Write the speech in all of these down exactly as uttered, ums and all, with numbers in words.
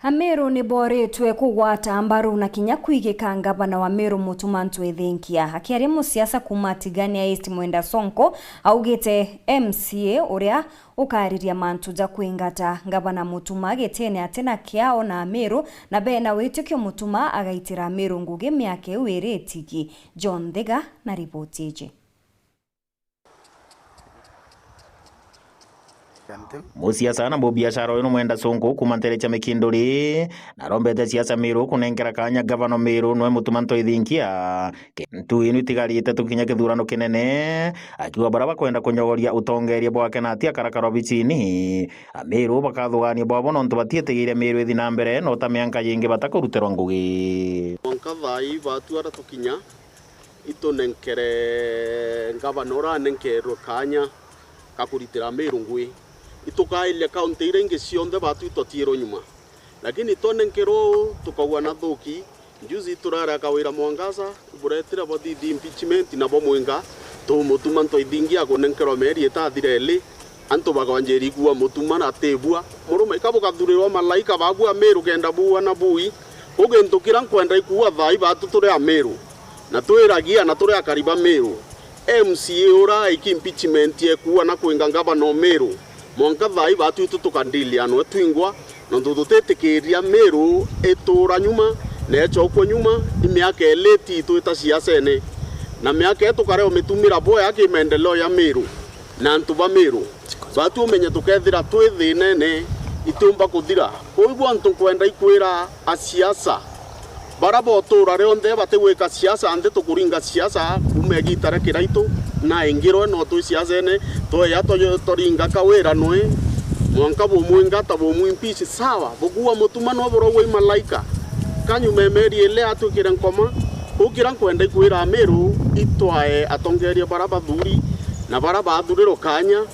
Ameru ni boritwe kugwata mbaru na kinya kwigika ngavana wa Meru Mutuma M'Ethingia. Akiaria musiasa kuuma Tigania East Mwenda Sonko augite M C A uria ukariria mantu ja kwingata ngavana Mutuma gitene atina kiao na Ameru na bena witikio Mutuma agaitira Ameru ngugi miaka iu iri itigi. John Thiga na riboti iji. Musiasa na mubiashara uyu ni Mwenda Sonko kuuma ntere cia Mikinduri, na arombete siasa Meru kunenkera kanya ngavana Meru nwe Mutuma M'Ethingia. Ke-, ntu inu itigarite tukinya kithurano kinene, akiuga baria bakwenda kunyogoria utongeria bwake na ati akarakara obicini, Ameru bakathugania bwabo nontu batietigiire Meru ithi na mbere no ta mianka yingi batakurutirwa ngugi. Mwanka thaa ii batu aria tukinya, itunenkere ngavana uria anenkerwe kanya ka kuritira Meru ngugi. Itukairia kaunti iria ingi cionthe batu itwatiirwe nyuma. Lakini twanenkerwe uu, tukaua na thuki. Juzi turari akawira Mwangaza, iburetire bo thithe impeachment, na bo mwinga, tumutuma M'Ethingia akunenkerwa mieri itathira ili, antu bakonjeri kuua Mutuma na tibua. Murume, ka bukathurirwa malaika babu Ameru kenda buua na bui. Ku gintu kiria nkwenda ikuua thaa ii batu turi Ameru, na twiragia na turi akari ba Meru. M C A uria aiki impeachment ekuua na kwinga ngavana o Meru, mwanka thaa ii batu itu tukandilianwe twingwa, nontu tutitikiria Meru ituura nyuma na icokua nyuma i miaka ili iti itwita siasene, na miaka ii tukare umitumira bwea ki maendeleo ya Meru na antu ba Meru. Batu umenye tukethira twi thinene itiumba kuthira. Kwou ibo antu nkwenda ikwira asiasa, baria botuura rionthe batigwika siasa nthi tukuringa siasa kuuma igiita ria Kiraitu na ingirwe no twi siasene, tweya twa-, twaringa kawira nwe, mwanka bumwinga ta bumwimpeach, sawa, bukuua Mutuma no buraugwa i malaika. Ka nyuma ya mieri ili atwikire nkoma, kuu kiria nkwenda ikwira Ameru itwae atongeria baria bathuri na baria bathurirwe kanya.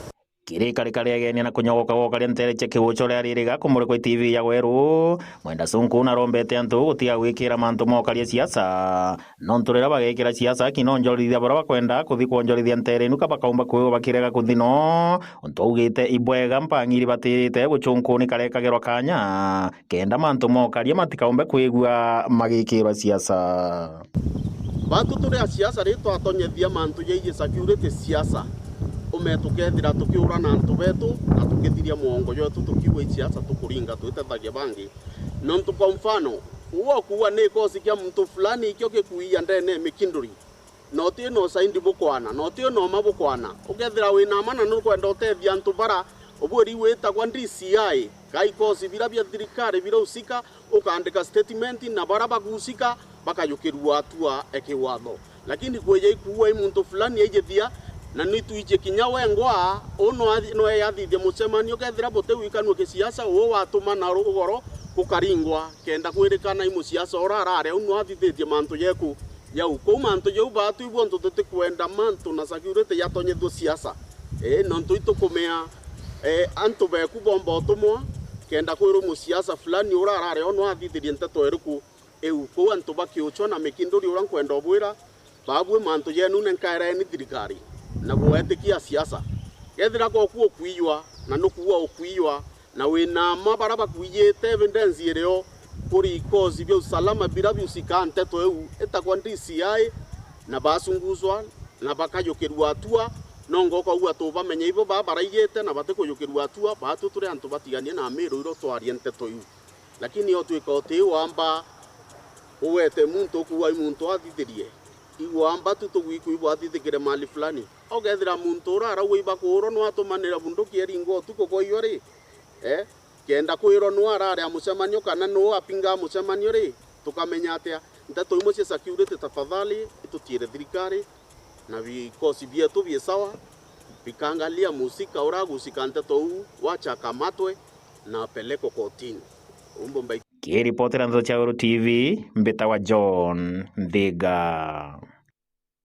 Kiri karikari ageni na kunyogoka gwokaria ntere cia kiucho ria ririga kumurikwa i T V ya Weru, Mwenda Sonko narombete antu gutiga gwikira mantu mokaria siasa, nontu riria bagekira siasa, ki no njorithia baria bakwenda kuthi kwonjorithia ntere inu ka bakaumba kwigwa bakirega kuthi no, untu augite ibwega mpangiri batirite gucunku ni karekagirwa kanya, kenda mantu mokaria matikaumbe kwigua magikirwa siasa. Batu turi a siasa ri twatonyethia mantu jaiji security siasa, ume tukethira tukiura na antu betu na tukithiria mwongo jwetu tukiuga i siasa tukuringa twitethagia bangi. Nontu kwa mfano, uu okuuga ni ikosi kia muntu fulani ikio gikuia ndene ya Mikinduri, na uti na usaindi bukwana, na uti na uma bukwana. Ukethira wina ma na nukwenda utethia antu bara, ubwiri witagwa D C I, ka ikosi bira bia thirikari bira usika, ukaandika statement na bara bagusika bakajukirua atua e kiwatho. Lakini kwija ikuua i muntu fulani aijithia, na ni twichie kinya wengwa, uu no athi-, no eyathithia mucemanio, kethira buti wikanua kisiasa, uu watuma na rugoro gukaringwa, kenda kwirikana i musiasa ura arari au no athithitie mantu jeku jau. Kou mantu jau batu ibu antu tutikwenda mantu na security yatonyethua siasa. Ii, nontu itukumea, ee, antu beku bomba utumwa, kenda kwirwa musiasa fulani ura arari o no athithirie nteto iriku iu. Kou antu ba Kiuchwa na Mikinduri ura nkwenda ubwira, babue mantu jenu nenkaereni thirikari, na bwetikia siasa. Kethira goku ukuiywa, na nukuua ukuiywa, na wina ma bara bakwijite evidence irio kuri ikosi bia usalama bira biusikaa nteto iu itagwa D C I, na basunguzwa, na bakajukirua atua, nongo ukaugua tubamenya ibo baa baraijite na batikujukirua atua, batu turi antu batiganie na Amiru iro twarie nteto iu. Lakini otwika uti wamba ugwete muntu ukuuga i muntu athithirie, igwamba tu tugwikua ibwathithikire mali fulani. Ukethira muntu ura arauga ibakuurwa no atumanira bunduki eringa utuku kwa iyo ri, eh, kenda kwirwa nuu araria mucemanio kana nuu apingaa mucemanio ri, tukamenya atia? Nteto imwe cia security, tafadhali itutiire thirikari na vikosi bietu bi sawa, vikaangalia musika ura agusika nteto uu, wacha akamatwe na apelekwe kotini. Umbo mbai- Kiripotera Nteto cia Weru T V, mbitawa John Nthiga.